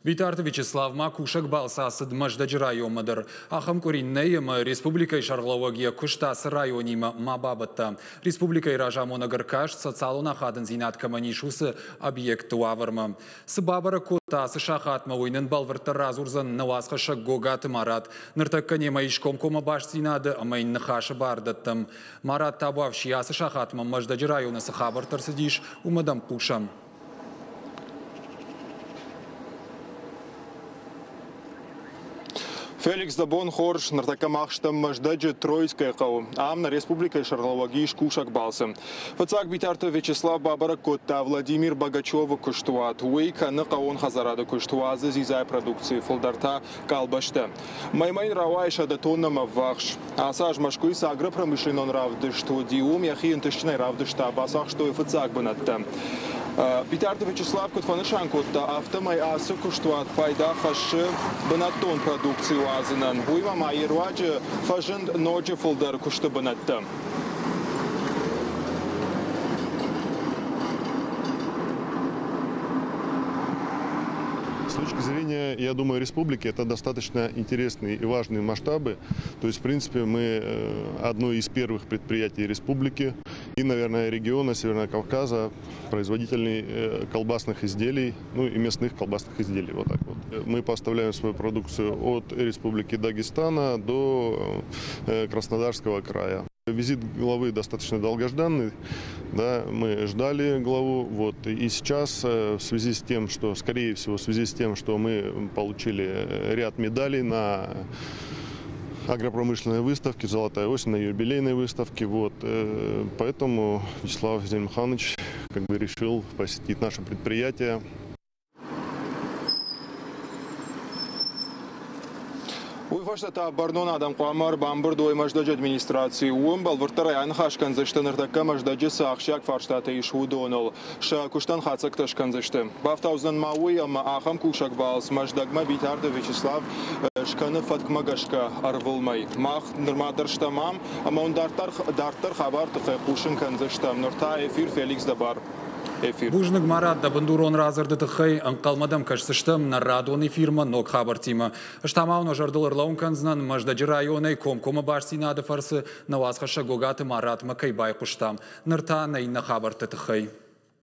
Битарты Вячеслав ма кусӕг балцы ацыд Мӕздӕджы районмӕ дӕр. Ахӕм къуыри нӕй, ӕмӕ республикӕйы сӕргълӕууӕг йӕ куыст ацы районимӕ ма бабӕтта. Республикӕйы разамонӕг ӕркаст, социалон ахадындзинад кӕмӕн ис, уыцы объектты уавӕрмӕ. Цы бабӕрӕг кодта ацы сахатмӕ, уый нын бӕлвырддӕр радзурдзӕн нӕ уацхӕссӕг Гогаты Марат. Ныртӕккӕ немӕ ис комкоммӕ бастдзинады ӕмӕ йын ныхасы бар дӕттӕм. Марат, табуафси, ацы сахатмӕ Мӕздӕджы районы цы хабӕрттӕ ӕрцыдис, уымӕ дӕм хъусӕм. Феликс, дӕ бон хорз! Ныртӕккӕ мах стӕм Мӕздӕджы Троицкӕйы хъӕуы. Ам нӕ республикӕйы сӕргълӕууӕг ис кусӕг балцы. Фыццаг Битарты Вячеслав бабӕрӕг кодта Владимир Богачевы куыстуат. Уый кӕны хъӕууон хӕдзарады куыст, уадзы дзидзайы продукци, фылдӕр та къалбӕстӕ. Мӕймӕ йын рауайы 100 тоннӕмӕ ввахс. Ацы аз Мӕскуыйы цы агропромышленнон равдыст уыди, уым йӕхи ӕнтыстджынӕй равдыста, бацахстой фыццаг бынӕттӕ. Битарты Вячеслав куыд фӕнысан кодта, афтӕмӕй ацы куыстуат пайда хӕссы бынӕттон продукци уадзынӕн. Уыимӕ ма йе руаджы фӕзынд ноджы фылдӕр куысты бынӕттӕ. С точки зрения, я думаю, республики, это достаточно интересные и важные масштабы. То есть, в принципе, мы одно из первых предприятий республики и, наверное, региона Северного Кавказа, производителей колбасных изделий, ну и мясных колбасных изделий. Вот так вот. Мы поставляем свою продукцию от Республики Дагестана до Краснодарского края. Визит главы достаточно долгожданный, да, мы ждали главу, вот, и сейчас в связи с тем, что, скорее всего, в связи с тем, что мы получили ряд медалей на агропромышленной выставке «Золотая осень», на юбилейной выставке, вот, поэтому Вячеслав Зелимханович как бы решил посетить наше предприятие. Уый фӕстӕ та бӕрнон адӕм хъуамӕ ӕрбамбырд уой Мӕздӕджы администрацийы. Уым бӕлвырддӕрӕй аныхас кӕндзысты, ныртӕккӕ Мӕздӕджы цы ахсджиаг фарстатӕ ис, уыдоныл. Сӕ куыстӕн хатдзӕгтӕ скӕндзысты. Бафтаудзӕн ма уый, ӕмӕ ахӕм кусӕг балц Мӕздӕгмӕ Битарты Вячеслав скӕны фӕткмӕ гӕсгӕ ӕрвылмӕй. Мах нырма дӕр стӕм ам, ӕмӕ уын дарддӕр хабар тыххӕй хъусын кӕндзыстӕм. Ныр та эфир Феликс Дӕбар. Эфир. Бузныг, Марат, дӕ бындурон радзырды тыххӕй. Ӕнхъӕлмӕ дӕм кӕсдзыстӕм нӕ радон эфирмӕ ног хабӕрттимӕ. Ӕз та ма уын зӕрдыл ӕрлӕууын кӕндзынӕн, Мӕздӕджы районӕй комкоммӕ бастдзинады фӕрцы нӕ уацхӕссӕг Гогаты Маратмӕ кӕй байхъуыстам. Ныр та нӕ иннӕ хабӕртты тыххӕй.